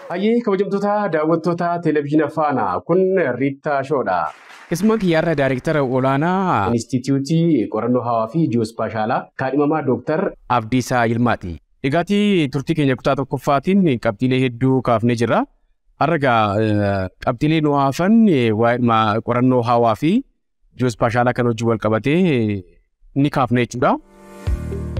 Hayyee kabajamtoota daawwattoota Televezyiina Faanaa, kun Riittaa Shoodha. Keessumaa kiyyaarra Daayireektara Olaanaa Inistituutii Qorannoo Hawaa fi Ji'oospaashaalaa kaadhimamaa Dooktar Abdiisaa Yilmaati. Egaatii turtii keenya kutaa tokkoffaatiin qabxiilee hedduu kaafnee jirra. Har'a egaa qabxiilee nu hafan waa'ee qorannoo hawaa fi ji'oospaashaalaa kan wajjin wal qabatee ni kaafne jechuudha.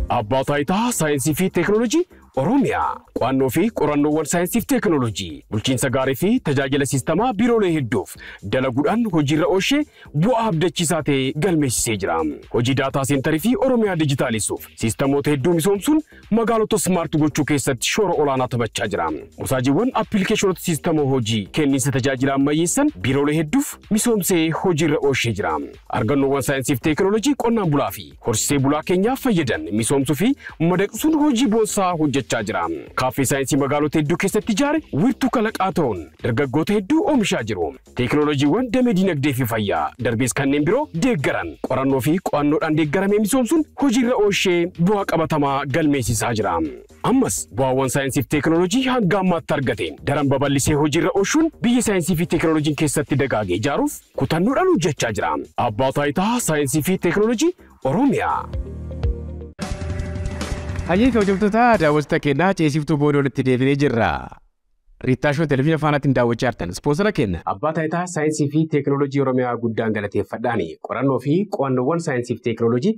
Abbaa Taayitaa Saayinsii fi Teekinooloojii Oromiyaa qo'annoo fi qorannoowwan saayinsii fi teekinooloojii bulchiinsa gaarii fi tajaajila siistamaa biiroolee hedduuf dalaguudhaan hojiirra oolchee bu'aa abdachiisaa ta'e galmeessisee jira. Hojii daataa seentarii fi Oromiyaa dijitaalisuuf siistamoota hedduu misoomsuun magaalota smart gochuu keessatti shoora olaanaa taphachaa jira. Musaajiiwwan appilikeeshinoota siistama hojii kenniinsa tajaajila ammayyeessan biiroolee hedduuf misoomsee hojiirra oolchee jira. Argannoowwan saayinsii fi teekinooloojii qonnaan bulaa fi horsiisee bulaa keenyaaf fayyadan misoomsuu fi madaqsuun hojii boonsaa hojjechaa jira. Kaaffee saayinsii magaalota hedduu keessatti ijaare wiirtuu kalaqaa ta'uun dargaggoota hedduu oomishaa jiru. Teekinooloojiiwwan damee dinagdee fi fayyaa darbees kanneen biroo deeggaran qorannoo fi qo'annoodhaan deeggaramee misoomsuun hojiirra oolchee bu'aa qabatamaa galmeessisaa jira. Ammas bu'aawwan saayinsii fi teekinooloojii hanga ammaatti argate daran babal'isee hojiirra oolchuun biyya saayinsii fi teekinooloojiin keessatti dagaage ijaaruuf kutannoodhaan hojjechaa jira. Abbaa Taayitaa Saayinsii fi Teekinooloojii Oromiyaa. Hayyee kabajamtoota daawwattoota keenyaa, ceesiftuu booda walitti deebinee jirra. Riittaa Shoo Televezyiina Faanaatiin daawwachaa jirtan. Ispoonsara keenya Abbaa Taayitaa Saayinsii fi Teekinooloojii Oromiyaa guddaan galateeffadhaani. Qorannoo fi qo'annoowwan saayinsii fi teekinooloojii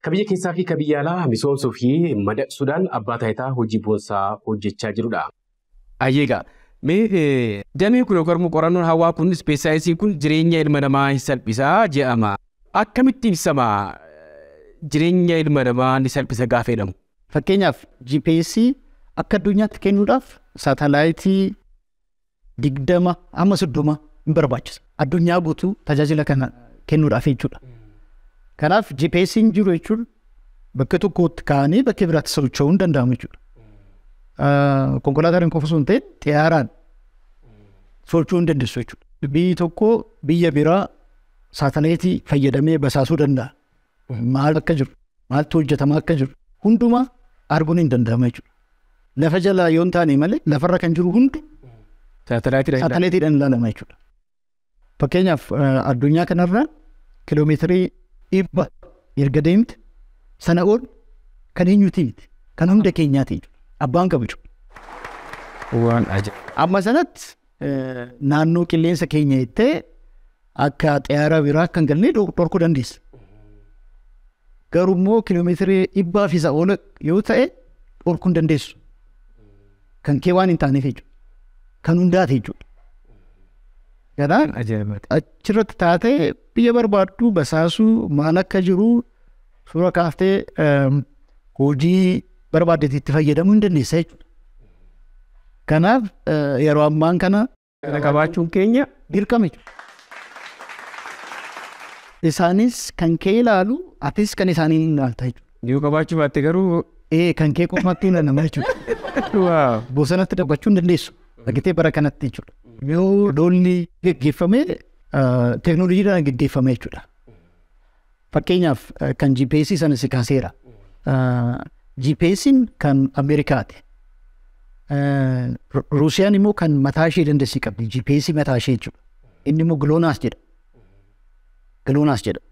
ka biyya keessaa fi ka biyya alaa misoomsuu fi madaqsuudhaan abbaa taayitaa hojii boonsaa hojjechaa jirudha. Ayyeegaa mee damee kun yookaan qorannoon hawaa kun space saayinsiin kun jireenya ilma namaa hin salphisaa jedhama. Akkamitti ibsama jireenya ilma namaa ni salphisa gaafa jedhamu? Fakkeenyaaf, GPS akka addunyaatti kennuudhaaf saatalaayitii 20 hamma 30 hin barbaachisa. Addunyaa guutuu tajaajila kana kennuudhaaf jechuudha. Kanaaf GPS'n jiru jechuun bakka tokkotti kaa'anii bakka biraatti socho'uu hin danda'amu jechuudha. Konkolaataan qofa osoo hin ta'in xiyyaaraan socho'uu hin dandeessu jechuudha. Biyyi tokko biyya biraa saatalaayitii fayyadamee basaasuu danda'a. Maal akka jiru, maaltu hojjetamaa akka jiru hundumaa arguun hin danda'ama jechuudha. Lafa jalaa yoo hin taane malee lafarra kan jiru hundi saatalaayitiidhaan ilaalama jechuudha. Fakkeenyaaf, addunyaa kanarra kiloomeetirii 100 erga deemte sana ol kan eenyuti miti, kan hunda keenyaati jechuudha. Abbaan qabu jechuudha. Waan ajaa'iba. Amma sanatti naannoo qilleensa keenya jettee akka xiyyaara biraa akka hin galne dhorkuu dandeessa. Garuu immoo kiloomeetirii 100 fi isa ol yoo ta'e dhorkuu hin dandeessu. Kan kee waan hin taaneef jechuudha. Kan hundaati jechuudha. Kanaaf achirratti taatee biyya barbaaddu basaasuu, maal akka jiru suura kaaftee hojii barbaaddetti itti fayyadamuu hin dandeessa jechuudha. Kanaaf yeroo ammaan kana Kana qabaachuun keenya dirqama jechuudha. Isaanis kan kee ilaalu, atis kan isaanii ilaalta jechuudha. Yoo qabaachuu baatte garuu Ee, kan kee qofatti ilaalama jechuudha. Bosonatti dhaqachuu hin dandeessu. Argitee, bara kanatti jechuudha. Yoo lolli geggeeffame teeknooloojiidhaan geggeeffame jechuudha. Fakkeenyaaf, kan GPS sana si kaaseera. GPS'n kan Ameerikaati. Ruusiyaan immoo kan mataa ishee dandeessii qabdi. GPS mataa ishee jechuudha. Inni immoo GLONASS jedha. GLONASS jedha.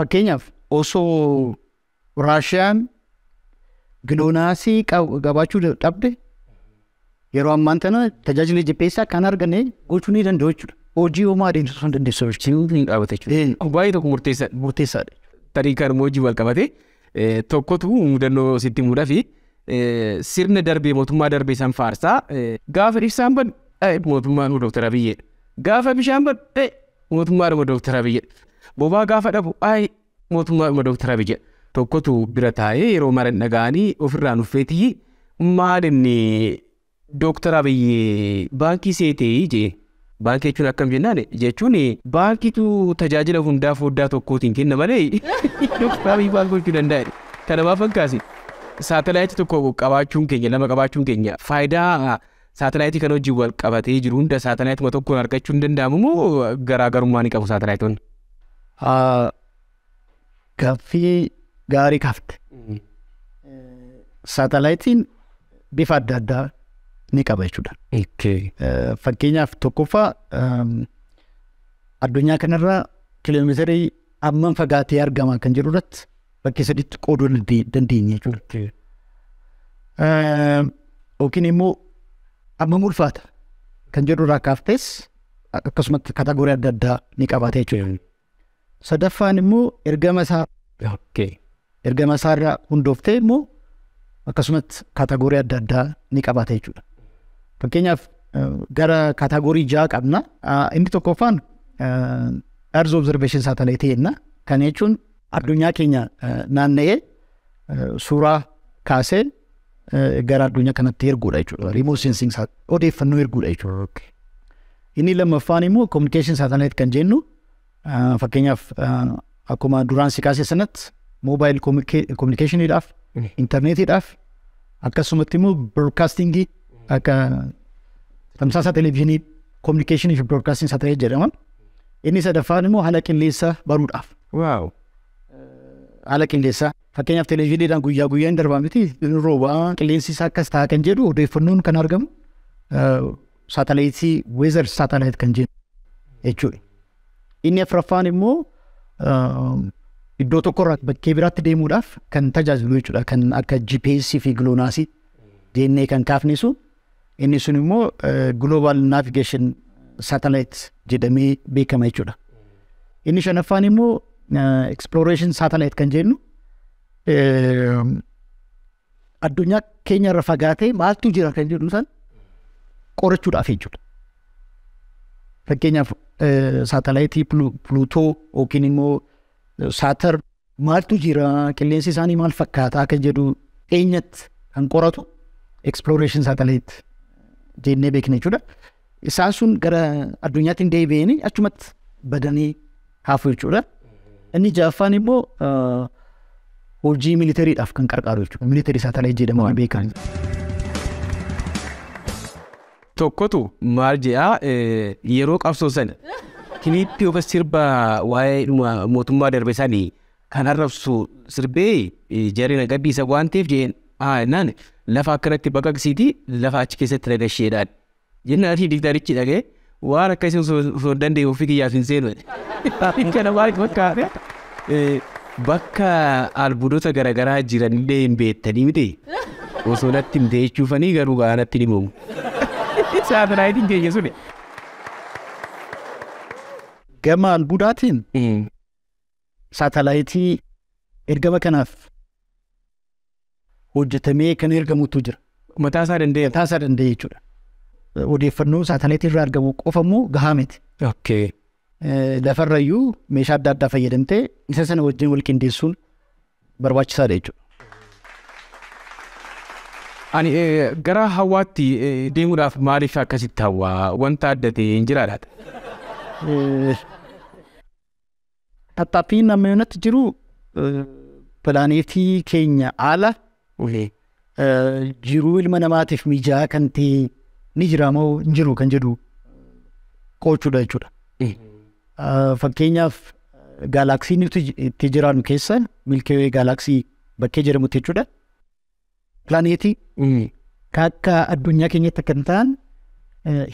Fakkeenyaaf, osoo Raashiyaan GLONASSii qabaachuu dhabde yeroo ammaan tana tajaajila GPS kan arganne gochuu ni danda'u jechuudha. Hojii homaa adeemsisuu hin dandeessu jechuudha. Hin dhaabate jechuudha. Baay'ee tokko murteessaadha. Murteessaadha. Tarii kan immoo hojii wal qabate tokkotu mudannoo sitti muudhaa fi sirna darbee, mootummaa darbee san faarsaa, gaafa ibsaan badu mootummaan Dooktar Abiyyeedha. Gaafa bishaan badu mootummaadhuma Dooktar Abiyyeedha. Bobaa gaafa dhabu mootummaadhuma Dooktar Abiyyeedha. Tokkotu bira taa'ee yeroo mara dhaga'anii ofirraa nuffeetii, maal inni Dooktar Abiyyi baankii seetee jee. Baankii jechuun akkam jennaan, jechuun baankiitu tajaajila hundaa foddaa tokkootiin kenna malee Dooktar Abiyyi maal gochuu danda'a? Kana maaf kaase, saatalaayitii tokko qabaachuun keenya, lama qabaachuun keenya, faayidaa saatalaayitii kana wajjin wal qabatee jiru hunda saatalaayituma tokkoon argachuu hin danda'amu moo garaagarummaa ni qabu saatalaayitoonni? Gaaffii gaarii kaafte. Saatalaayitiin bifa adda addaa ni qaba jechuudha. Fakkeenyaaf tokkoffaa addunyaa kanarraa kiiloomeetirii hammam fagaatee argama kan jedhu irratti bakkee sadiitti qooduu dandeenya jechuudha. Yookiin immoo hammam ulfaata kan jedhu irraa kaaftes akkasumatti kategoorii adda addaa ni qabaata jechuudha. Sadaffaan immoo ergama isaa ergama isaarraa hundooftee immoo akkasumatti kategoorii adda addaa ni qabaata jechuudha. Fakkeenyaaf gara kategoorii 6 qabna. Inni tokkoffaan Earth Observation Satellite jenna. Kana jechuun addunyaa keenya naanna'ee suuraa kaasee gara addunyaa kanatti erguudha jechuudha. Remote sensing odeeffannoo erguudha jechuudha. Inni lammaffaan immoo communication satellite kan jennu fakkeenyaaf akkuma duraan si kaase sanatti mobile communicationiidhaaf, intarneetiidhaaf akkasumatti immoo broadcastingii akka tamsaasa televezyiinii communicationii fi broadcasting satellite jedhama. Inni sadaffaan immoo haala qilleensaa baruudhaaf. Wow. Haala qilleensaa fakkeenyaaf televezyiiniidhaan guyyaa guyyaan darbaa miti roobaa qilleensi isaa akkas ta'a kan jedhu odeeffannoon kan argamu saatalayitii weather satellite kan jennu jechuudha. Inni afuraffaan immoo iddoo tokkorraa bakkee biraatti deemuudhaaf kan tajaajilu jechuudha. Kan akka GPS fi GLONASS jennee kan kaafne sun inni sun immoo Global Navigation Satellite jedhamee beekama jechuudha. Inni shanaffaan immoo Exploration Satellite kan jennu addunyaa keenya irra fagaatee maaltu jira kan jedhu san qorachuudhaaf jechuudha. Fakkeenyaaf saatalayitii Pluutoo yookiin immoo Saatar maaltu jira qilleensi isaanii maal fakkaataa kan jedhu dhiyeenyatti kan qoratu Exploration Satellite jennee beekna jechuudha. Isaan sun gara addunyaatti hin deebi'anii achumatti badanii hafu jechuudha. Inni ja'affaan immoo hojii militariidhaaf kan qarqaaru jechuudha. Military satellite jedhamuun beekamu. Tokkotu maal jedhaa yeroo qabsoo sana kiliippii yookaan sirba waa'ee mootummaa darbe sanii kan arrabsu sirbee jarri na gadhiisa waan ta'eef jeen naan lafa akkanatti baqaqsiiti lafa achi keessatti ragasheedhaan. Jennaan ati diktarichi dhagee waan akka isin osoo hin dandeenye ofii kiyyaaf hin seenu. Kana maal fakkaate bakka albuudota garaagaraa jiranillee hin beektanii miti osoo natti himte jechuufanii garuu gaanatti ni himamu. Saatalaayitiin keenya suni. Gama albuudaatiin saatalaayitii ergama kanaaf hojjetamee kan ergamutu jira. Mataa isaa danda'e. Mataa isaa danda'e jechuudha. Odeeffannoo saatalaayitii irraa argamu qofa immoo gahaa miti. Lafarrayyuu meeshaa adda addaa fayyadamtee isa sana wajjin wal qindeessuun barbaachisaadha jechuudha. Ani gara hawaatti deemuudhaaf maaliif akkasitti hawaa wanta adda ta'e hin jiraa laata? Tattaaffiin amma yoonatti jiru pilaaneetii keenya ala jiruu ilma namaatiif mijaa'aa kan ta'e ni jira moo hin jiru kan jedhu qo'achuudha jechuudha. Fakkeenyaaf gaalaaksii nuti itti jiraannu keessa Milky Way galaxy bakkee jedhamutti jechuudha. Pilaaneetii akka addunyaa keenyatti akka hin ta'an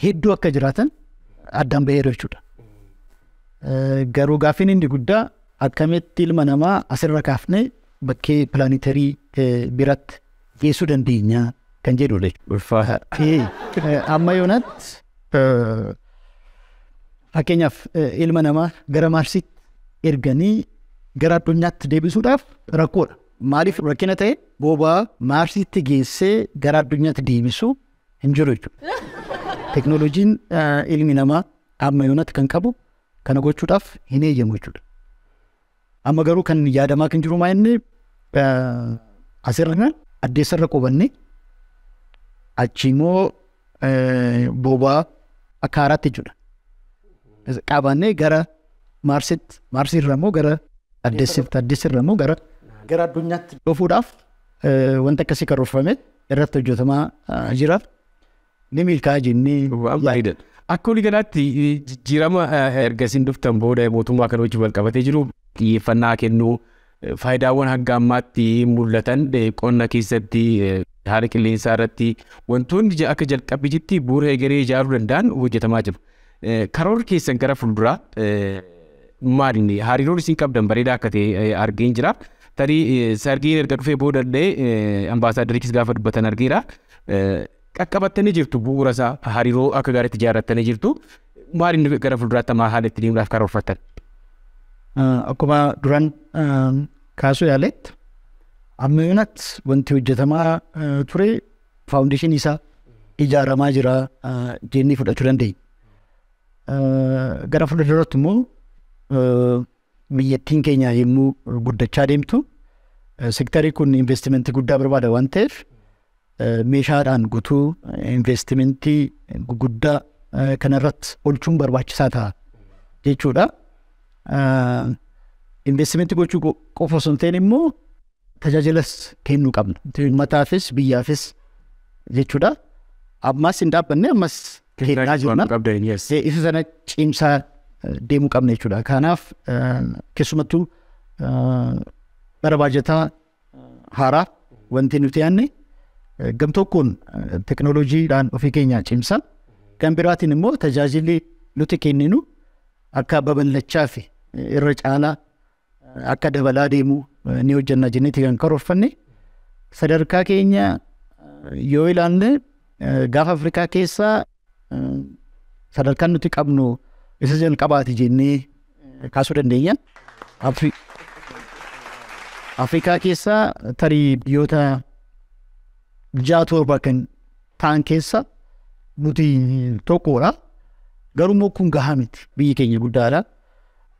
hedduu akka jiraatan addaan baheera jechuudha. Garuu gaaffiin inni guddaa akkamitti ilma namaa asirra kaafnee bakkee pilaanetarii biratti geessuu dandeenya kan jedhudha. Ulfaata. Amma yoonatti fakkeenyaaf ilma namaa gara Maarsiitti erganii gara addunyaatti deebisuudhaaf rakkoodha. Maaliif rakkina ta'e boba'aa Maarsiitti geessee gara addunyaatti deebisuu hin jiru jechuudha. Teknooloojiin ilmi namaa amma yoonatti kan qabu kana gochuudhaaf hin eeyyamu jechuudha. Amma garuu kan yaadamaa kan jiru maa inni asirra addeessarra qubannee achi immoo boba'aa akka haaraatti jechuudha. Qabannee gara Maarsiitti, Maarsiirra immoo gara addeessitti, addeessirra immoo gara addunyaatti dhufuudhaaf wanta akkasii karoorfame irratti hojjetamaa jira. Ni milkaa'a jennee. Baay'ee. Akka walii galaatti jijjiirama erga isin dhuftan booda mootummaa kana wajjin wal qabatee jiru xiyyeeffannaa kennuu Faayidaawwan hanga ammaatti mul'atan qonna keessatti, haala qilleensaa irratti wantoonni akka jalqabbiitti bu'uura egeree ijaaruu danda'an hojjetamaa jiru. Karoorri keessan gara fuulduraa maali? Hariiroon isin qabdan bareedaa akka ta'e argeen jira. Tarii Sargiin erga dhufee boodallee ambaasaaddarichis gaafa dubbatan argeera. Qaqqabattanii jirtu, bu'uura isaa hariiroo akka gaariitti ijaarrattanii jirtu. Maali inni gara fuulduraatti ammaa haala itti deemuudhaaf karoorfattan? Akkuma duraan kaasuu yaaletti, amma yoonatti wanti hojjetamaa ture foundation isaa ijaaramaa jira jennee fudhachuu dandeenya. Gara fuulduraatti immoo biyyattiin keenya yommuu guddachaa deemtu, sektarii kun investimentii guddaa barbaada waan ta'eef, meeshaadhaan guutuu investimentii guguddaa kanarratti oolchuun barbaachisaa ta'a jechuudha. Investimentii gochuu qofa osoo hin ta'in immoo tajaajilas kennuu qabna. Uummataafis biyyaafis jechuudha. Ammas hin dhaabbanne, ammas kennaa jirna. Isa sana cimsaa deemuu qabna jechuudha. Kanaaf keessumattuu bara baajataa haaraa wanti nuti yaadne, gam tokkoon teknooloojiidhaan ofii keenya cimsa. Kan biraatiin immoo tajaajilli nuti kenninu akka babal'achaa fi irra caalaa akka dabalaa deemu ni hojjenna jenneeti kan karoorfanne. Sadarkaa keenya yoo ilaalle, gaafa Afrikaa keessaa sadarkaan nuti qabnu isa jalqabaati jennee kaasuu dandeenya. Afrikaa keessaa tarii biyyoota ja'a torba kan ta'an keessa nuti tokkodha. Garuu immoo kun gahaa miti. Biyyi keenya guddaadha.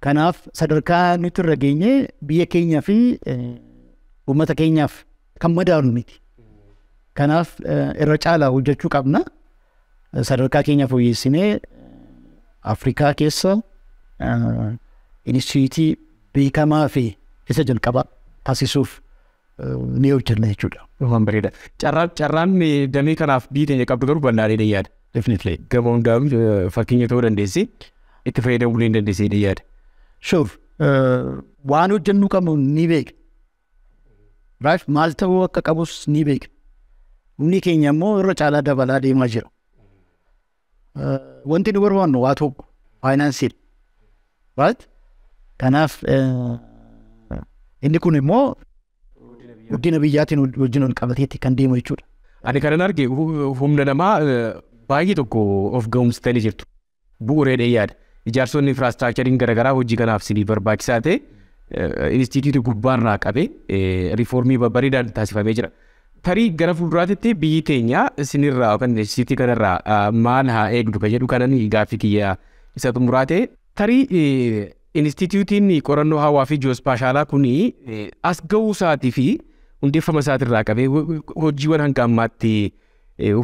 Kanaaf sadarkaa nuti irra geenye biyya keenyaa fi uummata keenyaaf kan madaalu miti. Kanaaf irra caalaa hojjechuu qabna. Sadarkaa keenya fooyyessinee Afrikaa keessa inistituutii beekamaa fi isa jalqabaa taasisuuf ni hojjenna jechuudha. Waan bareeda. Carraan damee kanaaf biyyi teenya qabdu garuu bal'aadhee yaada. Definitely. Gama hundaanuu fakkeenya ta'uu dandeessi. Itti fayyadamuu ni dandeessi yaada. Sure. Waan hojjennu qabnu ni beekna. Right? Maal ta'uu akka qabus ni beekna. Humni keenya immoo irra caalaa dabalaa deemaa jira. Wanti nu barbaannu waa tokko, faayinaansiidha. Right? Kanaaf inni kun immoo guddina biyyaatiin wajjin ol qabateetti kan deemu jechuudha. Ani kanan arge humna namaa baay'ee tokko of ga'umsitanii jirtu. Bu'uureedha yaada. Ijaarsonni infraastiraakchariin garaagaraa hojii kanaaf sinii barbaachisaa ta'e inistituutii gubbaarraa qabee riifoormii babbareedaan taasifamee jira. Tarii gara fuulduraatti biyyi teenya isinirraa yookaan inistituutii kanarraa maal haa eegdu kan jedhu kanan gaaffii kiyya isa xumuraa ta'e. Tarii inistituutiin qorannoo hawaa fi ji'oospaashaalaa kun as ga'uu isaatii fi hundeeffama isaatirraa qabee hojiiwwan hanga ammaatti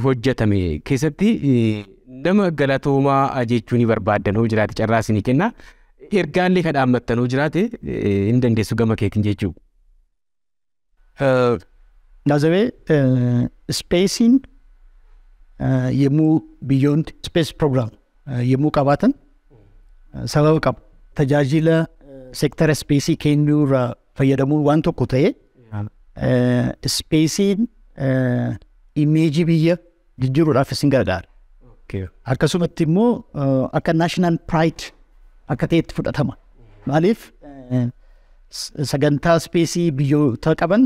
hojjetame keessatti nama galatoomaa jechuu ni barbaaddan hoo jiraate, carraa isinii kenna. Ergaallee kan dhaammattan hoo jiraate hin dandeessu gama keetiin jechuudha. Nazawee ispeesiin yommuu biyyoonni space program yommuu qabaatan sababa qabu. Tajaajila seektara ispeesii kennuu irraa fayyadamuun waan tokko ta'ee, ispeesiin imeejii biyya jijjiiruudhaaf isin gargaara. Akkasumatti immoo akka national pride akka ta'etti fudhatama. Maaliif, sagantaa ispeesii biyyoota qaban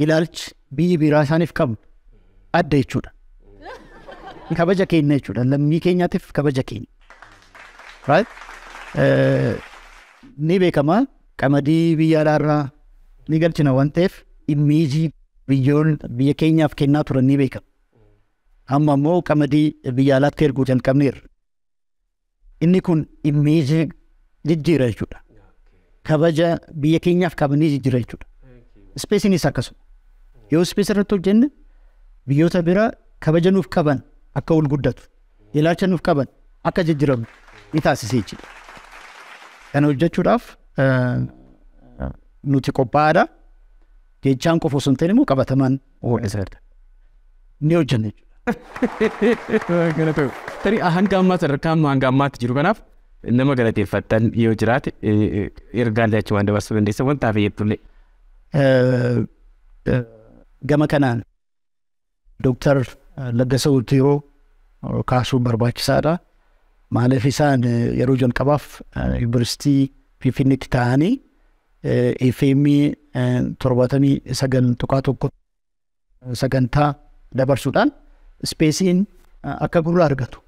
ilaalchi biyyi biraa isaaniif qabu adda jechuudha. Kabaja keenya jechuudha. Lammii keenyaatiif kabaja keenya. Right? Ni beekama, qamadii biyya alaarraa ni galchina waan ta'eef, imeejii biyyoon biyya keenyaaf kennaa turan ni beekama. Amma immoo qamadii biyya alaatti erguu jalqabneerra. Inni kun imeejii jijjiira jechuudha. Kabaja biyya keenyaaf qabanii jijjiira jechuudha. Ispeesiinis akkasuma. Yoo ispeesii irratti hojjenne, biyyoota bira kabaja nuuf qaban akka ol guddatu, ilaalcha nuuf qaban akka jijjiiramu ni taasisa jechuudha. Kana hojjechuudhaaf nuti qophaa'aadha. Jechaan qofa osoo hin ta'in immoo qabatamaan ni hojjenna jechuudha. Tarii hanga ammaa sadarkaa amma hanga ammaatti jiru kanaaf Nama galateeffattan yoo jiraate ergaan achi waan dabarsuu dandeessa wanta hafe jettullee. Gama kanaan Dooktar Laggasa Utiiroo kaasuun barbaachisaadha. Maaliif isaan yeroo jalqabaaf yuunivarsiitii Finfinneetti taa'anii FM 79.1 sagantaa dabarsuudhaan ispeesiin akka gurra argatu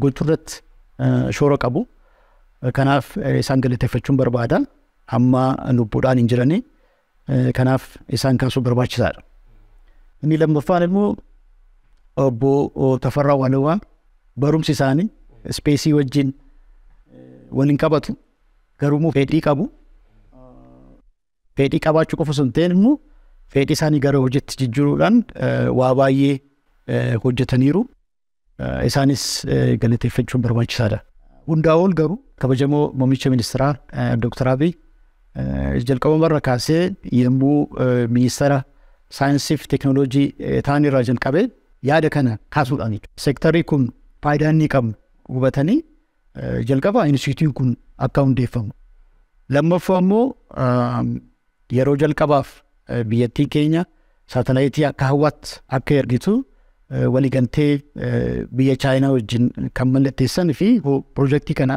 gochuu irratti shoora qabu. Kanaaf isaan galateeffachuun barbaada. Amma lubbuudhaan hin jirani. Kanaaf isaan kaasuun barbaachisaadha. Inni lammaffaan immoo obbo Tafarraa Walawaa barumsi isaanii ispeesii wajjin waliin qabatu garuu immoo fedhii qabu. Fedhii qabaachuu qofa osoo hin ta'in immoo fedhii isaanii gara hojiitti jijjiiruudhaan waa baay'ee hojjetaniiru. Isaanis galateeffachuun barbaachisaadha. Hundaa ol garuu kabajamoo muummicha ministeeraa Dooktar Abiy jalqabumarra kaasee yommuu ministeera saayinsii fi teekinooloojii ta'an irraa jalqabee yaada kana kaasuudhaan seektarri kun faayidaa inni qabu hubatanii jalqaba inistitiyuutiin kun akka hundeeffamu. Lammaffaa immoo yeroo jalqabaaf biyyattiin keenya saatalaayitii akka hawwaatti akka ergitu waliigaltee biyya Chaayinaa wajjin kan mallatteessan fi piroojeektii kana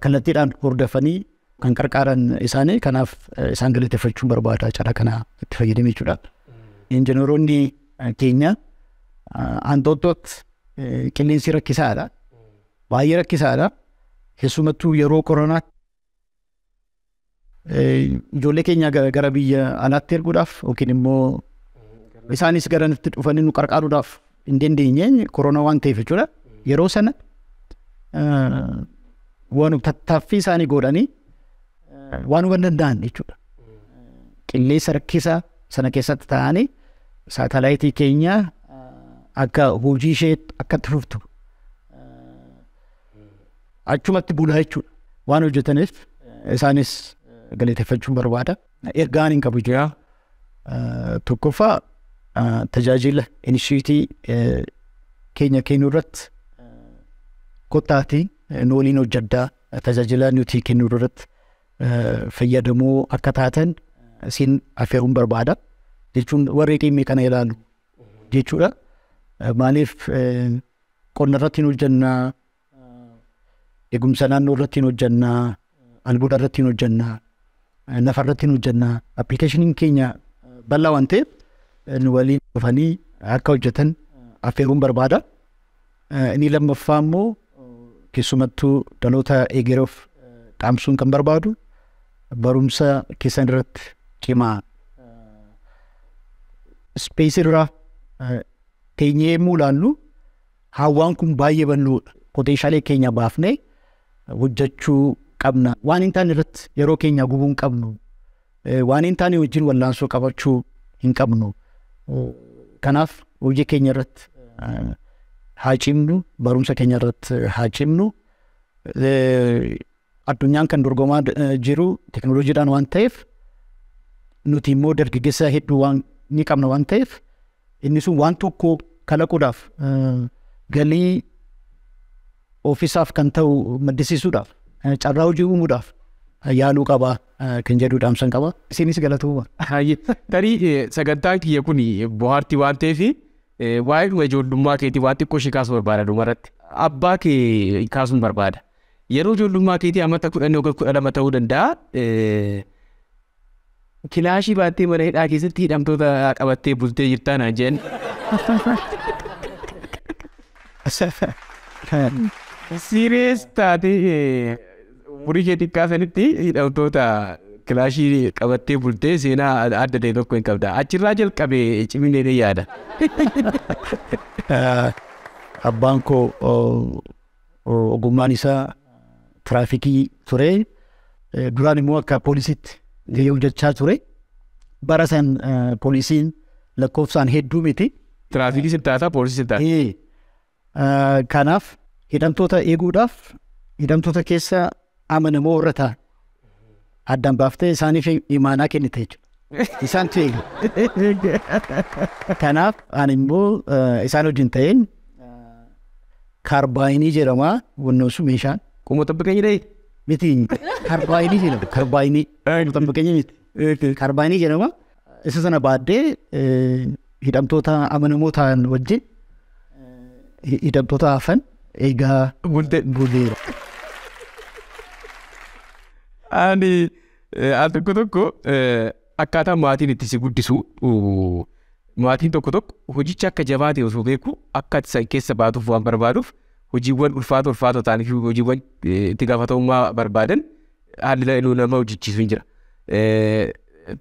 kallattiidhaan hordofanii kan qarqaaran isaanii kanaaf isaan galateeffachuun barbaada carraa kana itti fayyadamee jechuudha. Injiinaroonni keenya Anxooxxootti qilleensi rakkisaadha. Baay'ee rakkisaadha. Keessumattuu yeroo koronaatti ijoollee keenya gara biyya alaatti erguudhaaf yookiin immoo isaanis gara nutti dhufanii nu qarqaaruudhaaf hin dandeenye koronaa waan ta'eef jechuudha. Yeroo sana waan tattaaffii isaanii godhanii waan huban danda'an jechuudha. Qilleensa rakkisaa sana keessatti taa'anii saatalaayitii keenya akka hojii ishee akka itti fuftu achumatti bulaa jechuudha. Waan hojjetaniif isaanis galateeffachuun barbaada. Ergaan hin qabu jira. Tokkoffaa tajaajila inistitiyuutii keenya kennuu irratti kottaatii nu waliin hojjedhaa tajaajila nuti kennuu irratti fayyadamoo akka taatan isin affeeruun barbaada. Jechuun warri dhimmi kana ilaalu jechuudha. Maaliif qonna irratti hin hojjennaa, eegumsa naannoo irratti hin hojjennaa, albuuda irratti hin hojjennaa, lafa irratti hin hojjennaa. Appilikeeshiniin keenya bal'aa waan ta'eef nu waliin dhufanii akka hojjetan affeeruun barbaada. Inni lammaffaa immoo keessumattuu dhaloota egeroof dhaamsuun kan barbaadu barumsa keessan irratti cimaa. Ispeesii irraa teenyee yemmuu ilaallu hawaan kun baay'ee bal'oodha. Poteenshaalee keenya baafnee hojjechuu qabna. Waan hin taane irratti yeroo keenya gubuu hin qabnu. Waan hin taane wajjin wallaansoo qabachuu hin qabnu. Kanaaf hojii keenya irratti haa cimnu, barumsa keenya irratti haa cimnu. Addunyaan kan dorgomaa jiru teekinooloojiidhaan waan ta'eef nuti immoo dargaggeessa hedduu waan ni qabna waan ta'eef inni sun waan tokko kalaquudhaaf galii ofiisaaf kan ta'u maddisiisuudhaaf carraa hojii uumuudhaaf yaaluu qaba kan jedhu dhaamsan qaba. Isinis galatooma. Tarii sagantaan kiyya kun bohaartii waan ta'eef waa'ee ijoollummaa keetii waan xiqqoo ishee kaasuu barbaada dhumarratti. Abbaa kee kaasuun barbaada. Yeroo ijoollummaa keetii amata 10 yookaan 12 ta'uu danda'a. Kilaashii baattee mana hidhaa keessatti hidhamtoota qabattee bultee jirtaa naan jedhan. Sirees taatee umurii kee xiqqaa sanitti hidhamtoota kilaashii qabattee bultee seenaa adda ta'e tokko hin qabda. Achirraa jalqabee ciminee ni yaada. Abbaan koo ogummaan isaa tiraafikii ture. Duraan immoo akka poolisiitti gahee hojjechaa ture. Bara san poolisiin lakkoofsaan hedduu miti. Tiraafikii sin taataa poolisii sin taata. Kanaaf hidhamtoota eeguudhaaf hidhamtoota keessa amanamoo warra ta'an addaan baaftee isaaniif imaanaa kennite jechuudha. Isaantu eega. Kanaaf ani immoo isaan wajjin ta'een kaarbaayinii jedhama wannoon sun meeshaan Qomoo xabbiqanii dha'e? Miti, karbaayinii jedhama. Karbaayinii. Qomoo xabbiqanii miti. Karbaayinii jedhama. Isa sana baaddee hidhamtoota amanamoo ta'an wajjin hidhamtoota hafan eegaa buleera. Ani al tokko tokko akkaataa maatiin itti si guddisu, maatiin tokko tokko hojicha akka jabaa ta'e osoo beeku akka ati san keessa baatuuf waan barbaaduuf hojiiwwan ulfaatoo ulfaatoo ta'anii fi hojiiwwan itti gaafatamummaa barbaadan haalli nama hojjechiisu hin jira.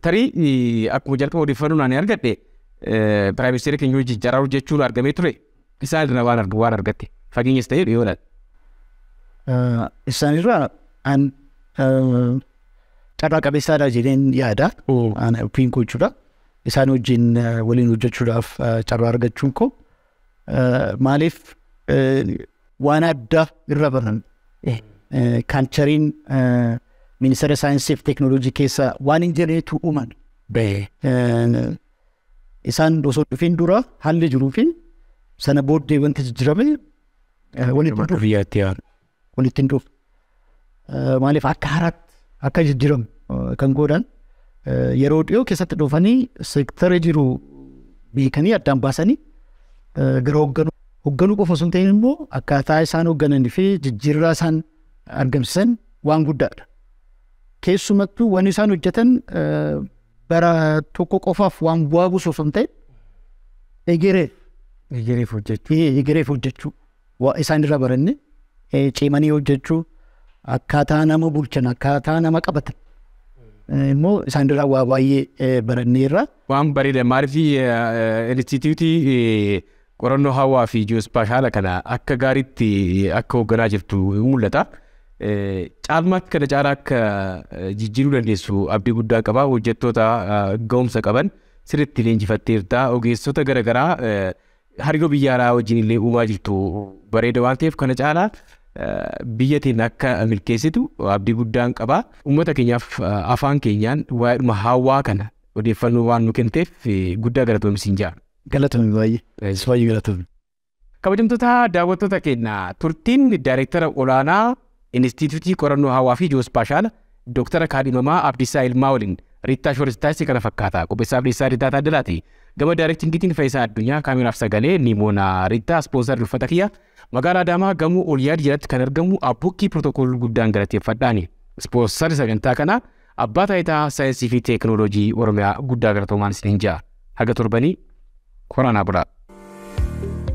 Tarii akkuma jalqaba odeeffannoo ani argadhe prime ministeera keenya wajjin carraa hojjechuun argamee ture, isaan irraa waan argatte fageenyas ta'ee dhiyoo laata? Isaan irraa an carraa qabeessaadha jedheen yaada. An ofiin koo jechuudha. Isaan wajjin waliin hojjechuudhaaf carraa argachuun koo, maaliif, waan addaa irra baran. Cultureiin ministeera saayinsii fi teekinooloojii keessa waan hin jirreetu uuman. Isaan osoo dhufin dura haalli jiruu fi sana booddee wanti jijjiirame walitti hin dhufu. Biyyaatti yaadu. Walitti hin dhufu. Maaliif, akka haaraatti akka jijjiiramu kan godhan yeroo dhiyoo keessatti dhufanii seektara jiru beekanii addaan baasanii gara hoogganuu. Hoogganuu qofa osoo hin ta'in immoo akkaataa isaan hooggananii fi jijjiirraa isaan argamsiisan waan guddaadha. Keessumattuu wanni isaan hojjetan bara tokko qofaaf waan bu'aa buusu osoo hin ta'in egeree Egereef hojjechuu. Egereef hojjechuu isaan irraa baranne, cimanii hojjechuu, akkaataa nama bulchan, akkaataa nama qabatan immoo isaan irraa waa baay'ee baranneerra. Waan bareeda. Maaliif, instituutii qorannoo hawaa fi ji'oospaashaala kana akka gaariitti akka hoogganaa jirtu mul'ata. Caalmaatti kana caalaa akka jijjiiruu dandeessu abdii guddaa qaba. Hojjettoota ga'umsa qaban sirriitti leenjifatteerta. Ogeessota garaagaraa hariiroo biyya alaa wajjin illee uumaa jirtu bareeda waan ta'eef kana caalaa biyya teenya akka milkeessitu abdii guddaan qaba. Uummata keenyaaf afaan keenyaan waa'eedhuma hawaa kana odeeffannoo waan nu kenneef guddaa galatoomsiin jira. Galatoomi baay'ee. Baay'ee galatoomi. Kabajamtoota daawwattoota keenya, turtiin daayireektara olaanaa Inistituutii Qorannoo Hawaa fi Ji'oospaashaala Dooktara Kaadhimamaa Abdiisaa Ilmaa waliin Riittaa Shooristaayis kana fakkaata. Qopheessaa Abdiisaa Riittaa Taaddalaati. Gama directingiitiin Faayisaa Addunyaa, kaameraaf sagalee Nimoona Riittaa, sponsor uffata kiyya magaalaa Adaamaa gamoo Oliyaad jalatti kan argamu Abbukkii Pirootokool guddaan galateeffadhaani. Sponsor sagantaa kanaa Abbaa Taayitaa Saayinsii fi Teekinooloojii Oromiyaa guddaa galatoomaan isiniin jira. Haga torbanii koronaa bulaa.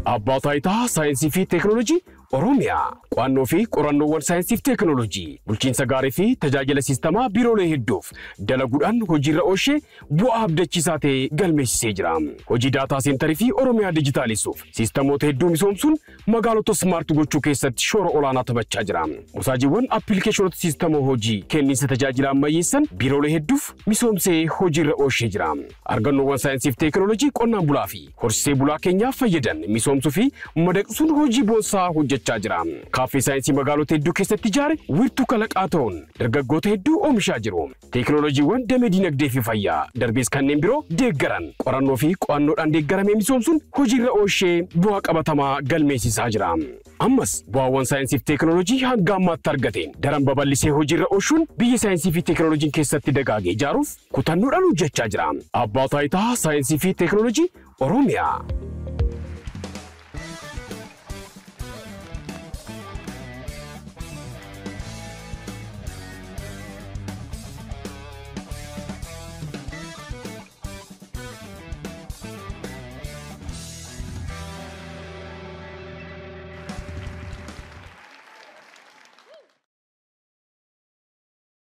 Abbaa Taayitaa Saayinsii fi Teekinooloojii Oromiyaa qo'annoo fi qorannoowwan saayinsii fi teekinooloojii, bulchiinsa gaarii fi tajaajila siistamaa biiroolee hedduuf dalaguudhaan hojiirra oolchee bu'aa abdachiisaa ta'e galmeessisee jira. Hojii data centerii fi Oromiyaa dijitaalisuuf siistamoota hedduu misoomsuun magaalota smart gochuu keessatti shoora olaanaa taphachaa jira. Musaajiiwwan appilikeeshinoota siistama hojii kenniinsa tajaajila ammayyeessan biiroolee hedduuf misoomsee hojiirra oolchee jira. Argannoowwan saayinsii fi teekinooloojii qonnaan bulaa fi horsiisee bulaa keenyaaf fayyadan misoomsuu fi madaqsuun hojii boonsaa hojjechaa jira. Kaaffee saayinsii magaalota hedduu keessatti ijaare wiirtuu kalaqaa ta'uun dargaggoota hedduu oomishaa jiru. Teekinooloojiiwwan damee dinagdee fi fayyaa darbees kanneen biroo deeggaran qorannoo fi qo'annoodhaan deeggaramee misoomsuun hojiirra oolchee bu'aa qabatamaa galmeessisaa jira. Ammas bu'aawwan saayinsii fi teekinooloojii hanga ammaatti argateen daran babal'isee hojiirra oolchuun biyya saayinsii fi teekinooloojiin keessatti dagaagee ijaaruuf kutannoodhaan hojjechaa jira. Abbaa Taayitaa Saayinsii fi Teekinooloojii Oromiyaa.